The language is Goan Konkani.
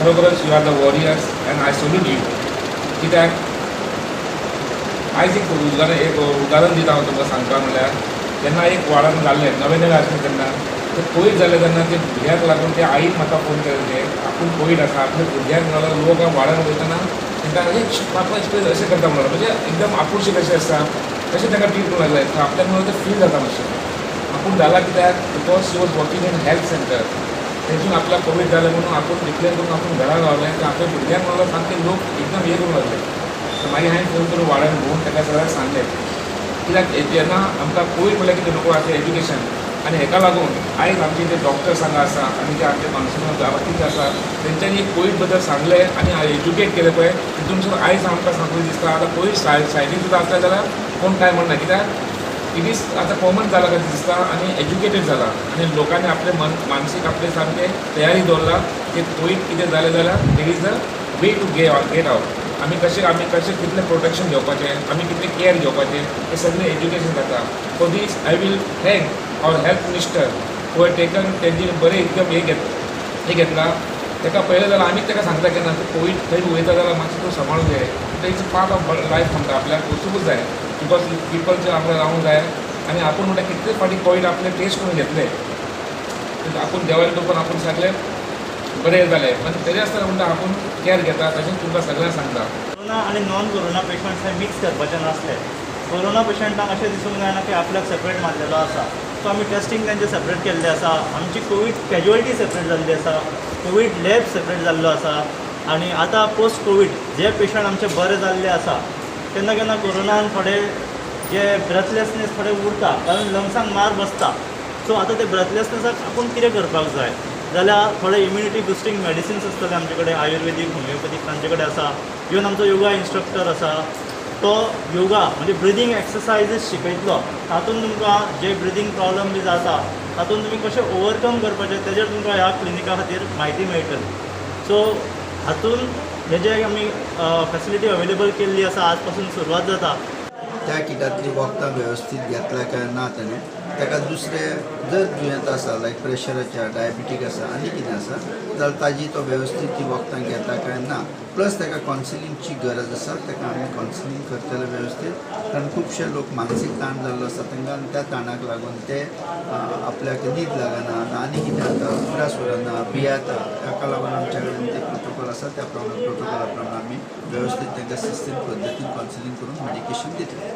खरोखरच you are the warriors and I salute you. कित्याक आयज एक उदाहरण, एक उदाहरण दिता हांव तुमकां. सांगता म्हणल्यार जेन्ना एक वार्डान जाल्लें, नवें नवें आसलें तेन्ना, ते कोवीड जालें तेन्ना ते भुरग्याक लागून ते आईन म्हाका फोन केले, ते आपूण कोवीड आसा, आपल्या भुरग्याक म्हणल्यार लोक वार्डान वयतना तांकां "ए, पापा" अशें करता म्हणल्यार म्हणजे एकदम आपुलशी कशें आसता तशें तांकां ट्रीट करूंक लागले. सो आपल्याक म्हणून ते फील जाता मातशें आपूण जाला. कित्याक because she was working in health center, थंयसून आपल्याक कोवीड जालें म्हणून आपूण डिक्लेर करून आपूण घरा गावलें. तर आपल्या भुरग्यांक म्हणल्यार सामके लोक एकदम हे करूंक लागले. तर मागीर हांवें फोन करून वार्डान भोंवून ताका सगळ्यांक सांगलें. कित्याक जेन्ना आमकां कोवीड म्हणल्यार कितें, नको आसलें एज्युकेशन. आनी हेका लागून आयज आमचे जे डॉक्टर्स हांगा आसा आनी जे आमचे कॉन्सर्न बाकीचे आसा, तेंच्यांनी कोवीड बद्दल सांगलें आनी एज्युकेट केलें पळय, तितूनसून आयज आमकां सामकें दिसता आतां कोवीड सायडीन सुद्दां आसलें जाल्यार कोण कांय म्हणना. कित्याक it is आतां कॉमन जाला कशें दिसता आनी एज्युकेटेड जाला आनी लोकांनी आपले मन मानसीक आपले सामकें तयारी दवरला की कोवीड कितें जालें जाल्यार there is a way to get out. आमी कशें कितलें प्रोटेक्शन घेवपाचें, आमी कितलें केअर घेवपाचें, हें सगळें एज्युकेशन जाता. For this I will thank our health minister who taken तेंची बरें एकदम हे घेतला. ताका पळयलें जाल्यार आमीच ताका सांगता केन्ना तूं कोवीड थंय वयता जाल्यार मातशें तूं सांबाळून घे. It's part of life म्हणटा, आपल्याक वचूंकूच जाय because पिपलचे आपल्याक रावूंक जाय. आनी आपूण म्हणटा कितले फावटी कोवीड आपले टेस्ट करून घेतले, आपूण देवाच्या कृपेन आपूण सगळें बरें जालें. पण तरी आसतना म्हणटा आपूण केअर घेता, तशेंच तुमकां सगळ्यांक सांगता. कोरोना आनी नॉन कोरोना पेशंट्स हे मिक्स करपाचे नासले. कोरोना पेशंटांक अशें दिसूंक जायना की आपल्याक सेपरेट मारलेलो आसा. सो आमी टेस्टींग तेंचें सेपरेट केल्लें आसा. आमची कोवीड कॅज्युअलिटी सेपरेट जाल्ली आसा, कोवीड लॅब सेपरेट जाल्लो आसा. आनी आतां पोस्ट कोवीड जे पेशंट आमचे बरे जाल्ले आसा, केन्ना केन्ना कोरोनान थोडे जे ब्रेथलेसनेस थोडे उरता, कारण लंग्सांक मार बसता. सो आतां ते ब्रेथलेसनेसाक आपूण कितें करपाक जाय जाल्यार थोडे इम्युनिटी बुस्टींग मेडिसिन्स आसतले आमचे कडेन, आयुर्वेदीक, होमिओपॅथीक तांचे कडेन आसा. इवन आमचो योगा इन्स्ट्रक्टर आसा, तो योगा म्हणजे ब्रिदींग एक्सरसायजीस शिकयतलो. तातूंत तुमकां जे ब्रिदींग प्रॉब्लम बी जाता, तातूंत तुमी कशें ओवरकम करपाचें, तेजेर तुमकां ह्या क्लिनिका खातीर म्हायती मेळटली. सो हातूंत हे जे आमी फेसिलिटी अवेलेबल केल्ली आसा, आज पासून सुरवात जाता. त्या किटांतली वखदां वेवस्थीत घेतला काय ना तेणें, ताका दुसरें जर दुयेंत आसा, लायक प्रेशराचें, डायबिटीक आसा आनी कितें आसा जाल्यार ताजी तो वेवस्थीत ती वखदां घेता काय ना. प्लस ताका कॉन्सिलिंगची गरज आसा, ताका आमी कॉन्सिलींग करतले वेवस्थीत. कारण खुबशे लोक मानसीक ताण जाल्लो आसता तांकां आनी त्या ताणाक लागून ते आपल्याक न्हीद लागना आनी कितें जाता, उगडास उरना, भियेता. ताका लागून आमच्या कडेन ते प्रोटोकॉल आसा, त्या प्रमाणे, प्रोटोकॉला प्रमाणे आमी वेवस्थीत तांकां सिस्टम पद्दतीन कॉन्सिलींग करून मेडिकेशन दितले.